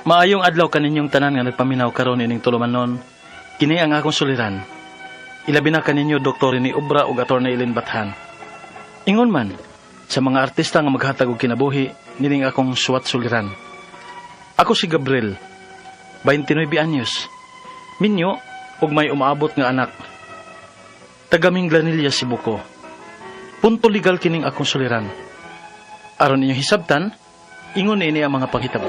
Maayong adlaw kaninyong tanan nga nagpaminaw karon ining tulumanon. Kini ang akong suliran. Ilabi na kaninyo Dr. ni Obra ug Attorney Eileen Bathan. Ingon man sa mga artista nga maghatag og kinabuhi nining akong suwat suliran. Ako si Gabriel, 29 anyos. Minyo ug may umaabot nga anak. Taga Minglanilla, Cebu ko. Punto legal kining akong suliran. Aron inyong hisabtan, ingon ini ang mga panghitabo.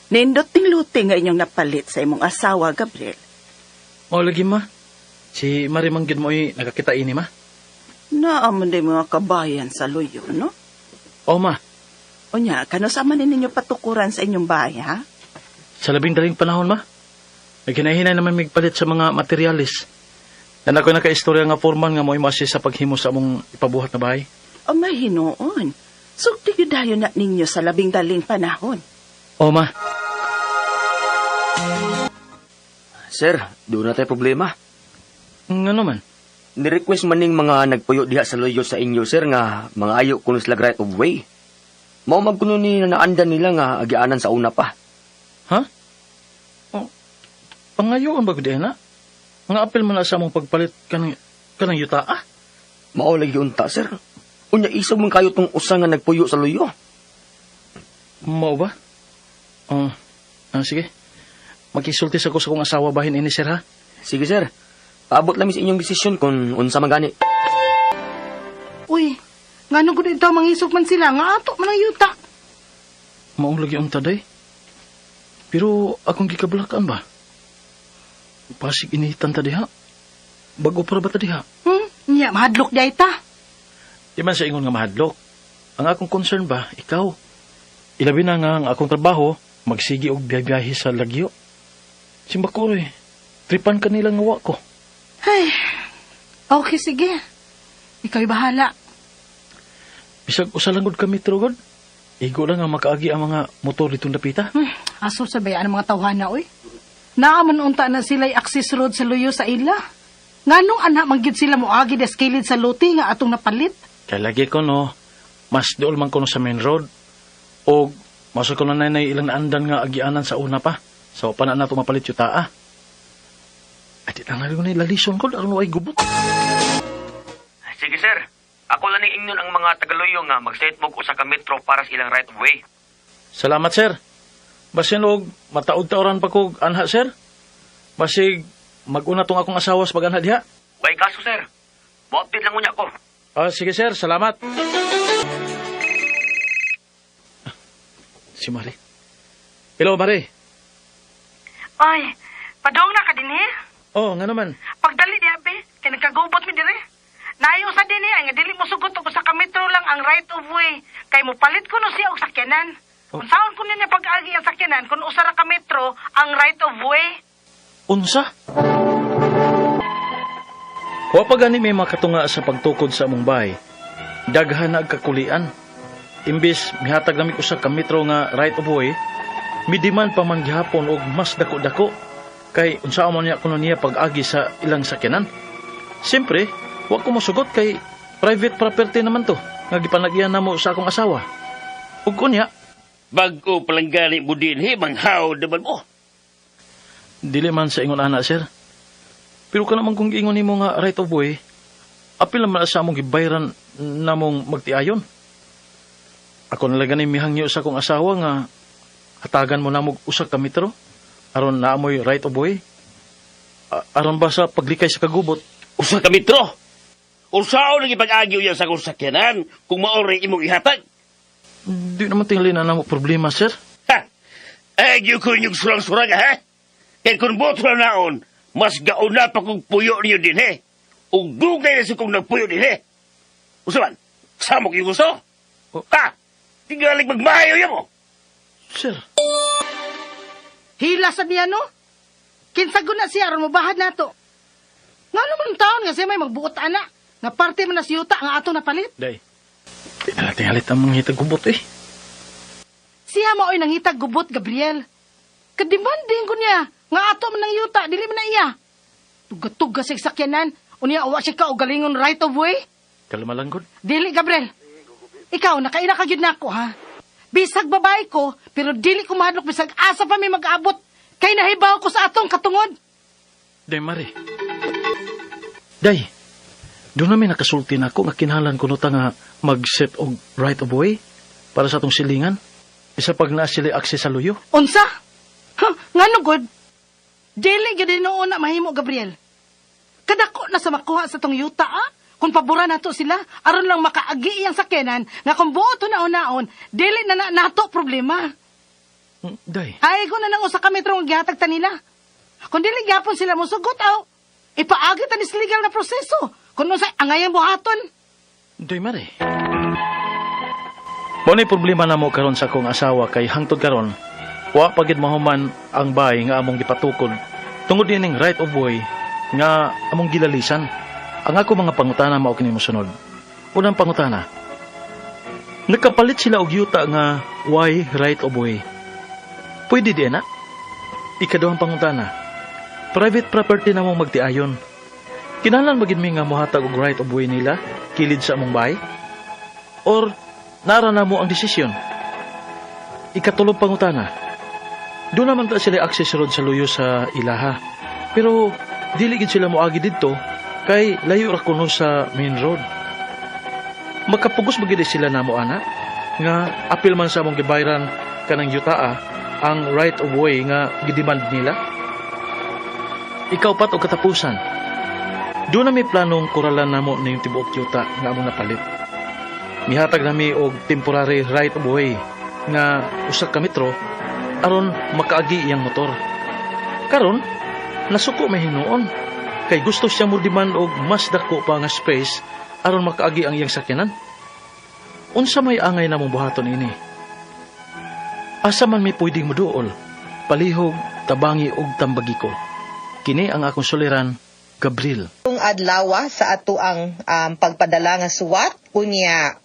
Nindot ting luti nga inyong napalit sa imong asawa, Gabriel. O lagi ma, si Marie Manggid mo ay nakakita ini ma. Naamon din mga kabayan sa luyo, no? O ma, Unya, kano sa man ninyo patukuran sa inyong bahay, ha? sa labing daling panahon ma, naghinahinay naman migpalit sa mga materialis. Na ako'y nakaistorya nga foreman nga mo'y maasi sa paghimo sa among ipabuhat na bahay. O mahinoon, sugti gyud dayon na ninyo sa labing daling panahon. O ma, Sir, doon na tayo problema. ngano man? Ni-request man ning mga nagpuyo diha sa luyo sa inyo, sir, nga mga ayo kuno sila right of way. Mao magkuno ni naandan nila nga agianan sa una pa. Ha? O, pangayoon ba gud na? Nga apil man na sa among pagpalit kanang yuta ah? Mao lagi unta, sir. Unya isog man kayo tong usa nga nagpuyo sa luyo. Mao ba? Oh, sige. Magkisulti sa ko sa kong asawa bahin ini sir ha. Sige, sir. Paabot lang mi sa inyong desisyon kung unsa man gani. Uy, ngano gud ito mangisog man sila nga ato man ang yuta. Maong lagi unta day. Pero akong gikabalakan ba? Pasig inihitan ta diha. Bago para ba ta diha? Nya mahadlok di ta. Di man sa ingon nga mahadlok. Ang akong concern ba, ikaw. Ilabi na nga ang akong trabaho, magsigi og biyahe sa Lagyo. Simba ko eh. Tripan ka nila nga wa ko. Ay. Okay, sige. Ikaw'y bahala. Bisag usa lang gud kami trugod. Igo lang nga makaagi ang mga motor ditong dapita. Aso sa bayaan ang mga tawhana, oy. Naaman unta na sila'y access road sa luyo sa ila. Nganong anak manggid sila moagi des kilid sa luti nga atong napalit? Kay lagi ko no, mas dool man ko no sa main road. O mas ko na nanay ilang naandan nga agianan sa una pa. So pa na nato mapalit yuta ah. Ay di na ko na lalison ko aron way gubot. Sige, sir. Ako lang ning ingnon ang mga tagaluyo nga mag-set mo usa ka metro para sa ilang right of way. Salamat sir. Basin og mataod-taoran pa kog anha sir. Basig mag-una tong akong asawa sa pag-anha diha. Way kaso, sir. Mo-update lang unya ko. Ah, sige sir, salamat. Si Mari. Hello, Mari. Ay, padong na ka din eh. Oh, nga naman. Pagdali di abe, kay nagkagubot mi dire. Nayo sa dinhi ay nga dili mo sugot og usa ka metro lang ang right of way. Kay mopalit kuno siya og sakyanan. Oh. Unsaon kun niya pag-agi ang sakyanan kun usa ra ka metro ang right of way? Unsa? Wa pa gani may makatunga sa pagtukod sa among bahay. Daghan na ang kakulian. Imbis mihatag nami usa ka metro nga right of way, midiman pa man gihapon og mas dako-dako. Kay unsa man niya kuno niya pag-agi sa ilang sakyanan. Siyempre, wa ko mosugot kay private property naman to nga gipanagyan namo sa akong asawa. Ug unya, Bago palang gani mo din, he, manghaw naman mo. Dili man sa ingon ana, sir. Pero ka naman kung giingon nimo nga right of way, apil naman sa among gibayran namong magtiayon. Ako na lang gani mihangyo sa akong asawa nga hatagan mo namog usa ka metro aron naamoy right of way. Aron ba sa paglikay sa kagubot? Usa ka metro? Unsaon ang ipag-agyo yan sa akong sakyanan kung maori imong ihatag? Di naman tingali na namo problema, sir. Ha? Agyo ko inyong surang-surang, ha? Kaya kung boto na naon, mas gauna pa kong puyo niyo din, he? Ug dugay na sa kong nagpuyo din, he? Usa man, samok yung gusto? Oh. Ha? Tingalig magmahayo yan mo. Sir. Hila sa niya, no? Kinsa gud na siya aron mobahad nato. Ngano man taon nga siya may magbuot ana? Nga parte man na si yuta nga ato napalit. Day. Di na natin halit ang manghitag gubot eh. Siya mao'y nangitag gubot, Gabriel. Kademanding ko niya nga ato man ang yuta, dili man na iya. Tuga-tuga sa sakyanan. Unya, wa siya kaugalingon right of way. Kalmalanggod. Dili, Gabriel. Ikaw, nakaila ka gyud nako, ha? Bisag babae ko, pero dili ko mahadlok bisag asa pa mi mag-abot. Kay nahibaw ko sa atong katungod. Day, Mari. Day, doon namin nakasulti na ako nga kinahanglan kuno ta nga mag-set og right of way para sa atong silingan. Isa pag naa sila access sa luyo. Unsa? Ha, ngano gud? Dili gyud noon na mahimo, Gabriel. Kadako na sa makuha sa tong yuta, ah. Kung pabura nato sila, aron lang makaagi iyang sakyanan, nga kung buot naon-naon, dili na, na nato problema. Day, Ay, ko na nang usa ka metro ang gihatag ta nila. Kung dili gyapon sila mosugot aw, ipaagi ta ni sa legal na proseso. Kung unsa angayang buhaton. Day, Mari. Mao ni problema namo karon sa akong asawa kay hangtod karon wa pa gid mahuman ang bahay nga among gipatukod tungod nining right of way nga among gilalisan. Ang ako mga pangutana mao kini mosunod. Unang pangutana. Nagkapalit sila og yuta nga way right of way? Pwede di na? Ikaduhang pangutana. Private property na mong magtiayon. Kinahanglan ba gid mi nga mohatag og right of way nila kilid sa among bahay? Or nara na mo ang desisyon? Ikatulong pangutana. Doon naman ta sila access road sa luyo sa ilaha. Pero dili gid sila moagi didto kay layo ra kuno sa main road. Makapugos ba gid sila namo ana nga apil man sa among gibayran kanang yutaa ang right of way nga gidemand nila? Ikaupat og katapusan. Doon na may planong kuralan namo na yung tibuok yuta nga among napalit. Mihatag nami og temporary right of way nga 1 ka metro aron makaagi iyang motor. Karon, nasuko may hinuon kay gusto siya mo demand og mas dako pa nga space aron makaagi ang iyang sakyanan. Unsa may angay namong buhaton ini? Asa man may pwedeng moduol, palihog, tabangi og tambagi ko. Kini ang akong suliran, Gabriel. Kung adlaw sa ato ang pagpadala nga suwat unya,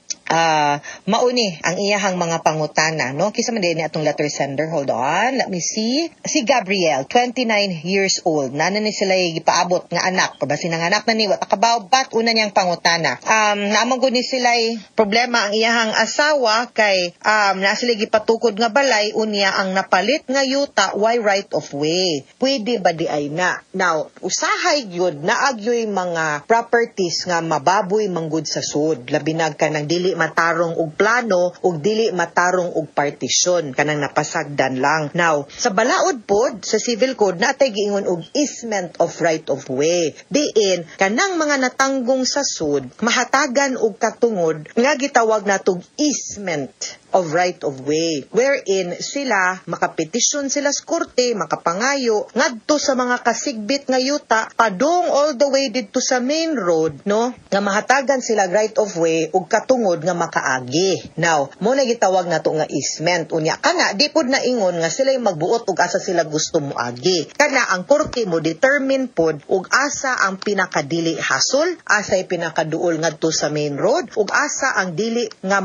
mauni ang iyahang mga pangutana, no? Kinsa man ni atong letter sender? Hold on, let me see. Si Gabriel, 29 years old, nana ni sila gipaabot nga anak o basi nanganak na ni, wa kabaw, but una niyang pangutana, naamang gud ni sila problema ang iyahang asawa kay na sila gipatukod nga balay, unya ang napalit nga yuta way right of way. Pwede ba di ay na? Now, usahay gyud naagyoy mga properties nga mababoy manggod sa sud, labi na kanang dili matarong og plano ug dili matarong og partisyon, kanang napasagdan lang. Now, sa balaod pod sa civil code, natay giingon og easement of right of way, diin kanang mga natanggong sa sud mahatagan og katungod nga gitawag natog easement of right of way, wherein sila makapetisyon sila sa korte, makapangayo ngadto sa mga kasigbit nga yuta padung all the way didto sa main road, no, nga mahatagan sila right of way ug katungod nga makaagi. Now, mo na gitawag nato nga easement. Unya kana di pod na ingon nga sila magbuot ug asa sila gusto moagi. Kana ang korte mo determine pod ug asa ang pinakadili hasol, asay pinakaduol ngadto sa main road ug asa ang dili nga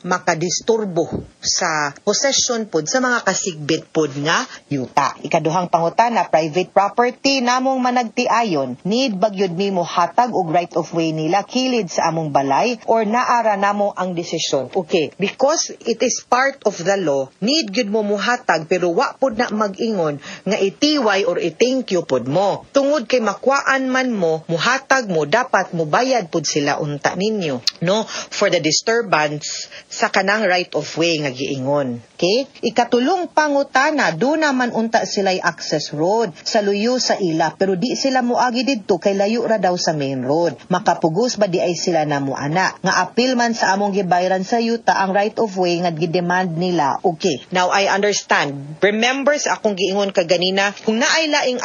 makadisturbo sa possession pod sa mga kasigbit pod nga yuta. Ikaduhang pangutana, private property namong managtiayon, need bagyod nimo hatag og right of way nila kilid sa among balay or naara namo ang desisyon? Okay, because it is part of the law, need gyud mo muhatag, pero wa pod na mag-ingon nga itiway or i-thank you pod mo. Tungod kay makwaan man mo, muhatag mo, dapat mubayad pod sila unta ninyo, no, for the disturbance sa kanang right of way nga giingon. Okay? Ikatulong pangutana, do naman unta sila'y access road sa luyo sa ila, pero di sila moagi didto kay layo ra daw sa main road. Makapugos ba di ay sila na ana nga apil man sa among gibayran sa yuta ang right of way nga gidemand nila? Okay. Now I understand. Remember sa akong giingon kaganina, kung naay laing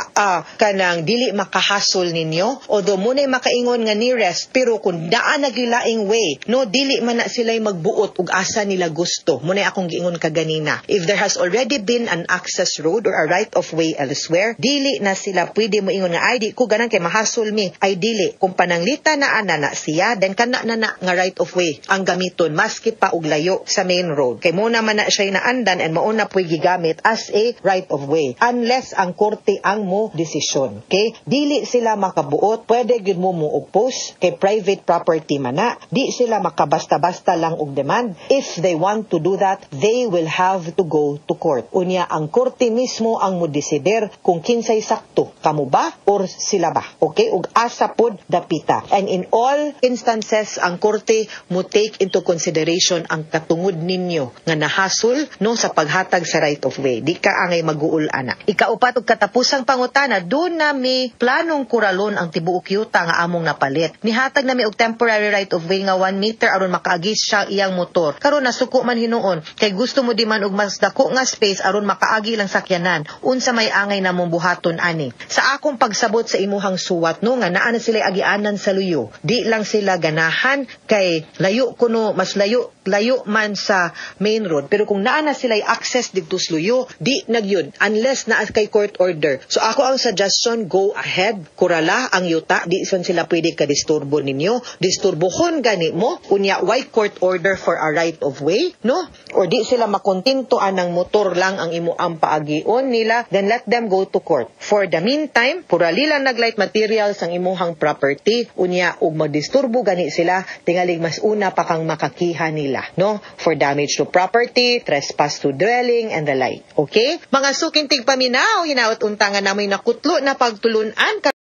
kanang dili makahasol ninyo, although mo na'y makaingon nga nearest, pero kung naa nagilaing way, no, dili man na sila'y magbuot ug asa nila gusto. Mo na'y akong giingon kaganina. ganina. If there has already been an access road or a right of way elsewhere, dili na sila pwede mo ingon nga, "Ay, di ko ganan kay mahasol mi." Ay, dili. Kung pananglita na ana na siya, then kana na na nga right of way ang gamiton maski pa og layo sa main road. Kay mao na man na siya naandan and mao na po'y gigamit as a right of way unless ang korte ang mo desisyon. Okay? Dili sila makabuot, pwede gyud mo mo oppose kay private property man na. Di sila makabasta-basta lang og demand. If they want to do that, they will have to go to court. Unya ang korte mismo ang mo desider kung kinsay sakto, kamo ba or sila ba. Okay? Ug asa pod dapita. And in all instances, ang korte mo take into consideration ang katungod ninyo nga nahasol, no, sa paghatag sa right of way. Di ka angay maguol ana. Ikaupat ug katapusang pangutana, duna mi planong kuralon ang tibuok yuta nga among napalit. Nihatag na mi og temporary right of way nga 1 meter aron makaagi siya iyang motor. Karon nasuko man hinuon kay gusto mo di man og mas dako nga space aron makaagi lang sakyanan. Unsa may angay namong buhaton ani? Sa akong pagsabot sa imuhang suwat, no, nga naa na sila agianan sa luyo. Di lang sila ganahan kay layo kuno, mas layo layo man sa main road, pero kung naa na sila access didto sa luyo, di na gyud unless naa kay court order. So ako ang suggestion, go ahead, kurala ang yuta. Di son sila pwede ka disturbo ninyo. Disturbohon gani mo unya, why court order for a right of way, no? Or di sila makontento anang motor lang ang imo ang paagion nila, then let them go to court. For the meantime, kurali lang nag light materials ang imuhang property. Unya ug magdisturbo gani sila, tingalig mas una pa kang makakiha nila, no, for damage to property, trespass to dwelling and the like. Okay, mga suking tigpaminaw, hinaot unta nga namoy nakutlo na pagtulunan.